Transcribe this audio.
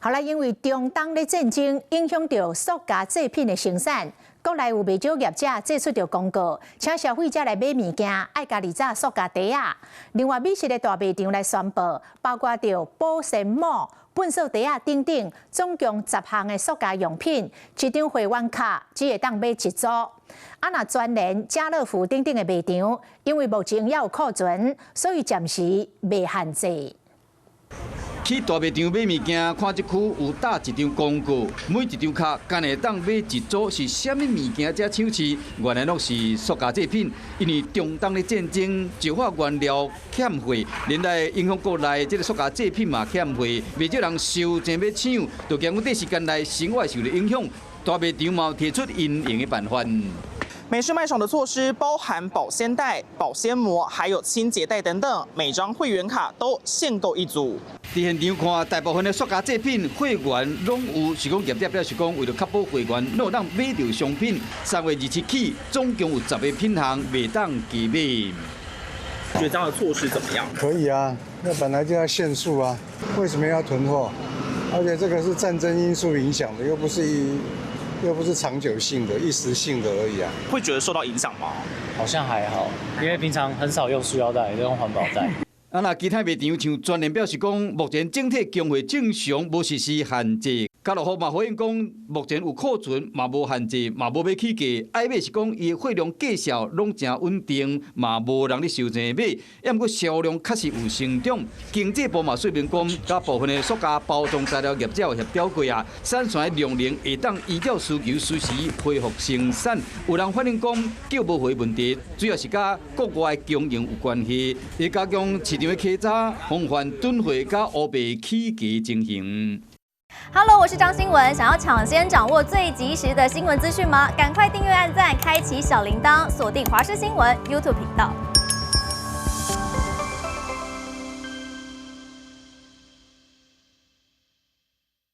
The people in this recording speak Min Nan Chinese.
好啦，因為中東的戰爭影響著塑膠製品的生產，國內有袂少業者祭出著公告，請消費者來買物件愛家己紮塑膠袋仔。另外，美食的大賣場來宣布，包括著保鮮膜、糞掃袋仔等等，總共10項的塑膠用品，一張會員卡只會當買一組。啊，若全聯、家樂福等等的賣場，因為目前猶有庫存，所以暫時袂限制。去大賣場買物件，看這區有貼一張公告，每一張卡干焦會當買一組，是啥物物件遮搶市？原來攏是塑膠製品。因為中東的戰爭，石化原料欠貨，連帶影響國內這个塑膠製品嘛欠貨，袂少人收錢欲搶，就驚講短時間內生活受著影響。大賣場嘛提出因應的辦法。美式賣場的措施包含保鮮袋、保鮮膜，還有清潔袋等等，每張會員卡都限購一組。佇現場看，大部分的塑膠製品會員攏有，是講業者表示講，為著確保會員攏會當買著商品，3月27起，總共有10個品項袂當加買。覺得這樣的措施怎麼樣？可以啊，那本來就要限塑啊，為什麼要囤貨？而且這個是戰爭因素影響的，又不是長久性的、一時性的而已啊。會覺得受到影響嗎？好像還好，因為平常很少用塑料袋，都用環保袋。啊，若其他賣場像全聯表示講，目前整體供貨正常，無實施限制。家樂福嘛回應講，目前有庫存，嘛無限制，嘛無欲起價。愛買是講伊的貨量價數攏誠穩定，嘛無人咧收錢買。抑毋過銷量確實有成長。經濟部嘛說明講，佮部分的塑膠包裝材料業者有協調過啊，產線量能會當依照需求隨時恢復生產。有人反映講，叫無貨問題，主要是佮國外供應有關係，會加強市場的稽查，防範囤貨佮烏白起價情形。 Hello，我是張新文。想要搶先掌握最及時的新聞資訊嗎？趕快訂閱、按讚、開啟小鈴鐺，鎖定華視新聞 YouTube 頻道。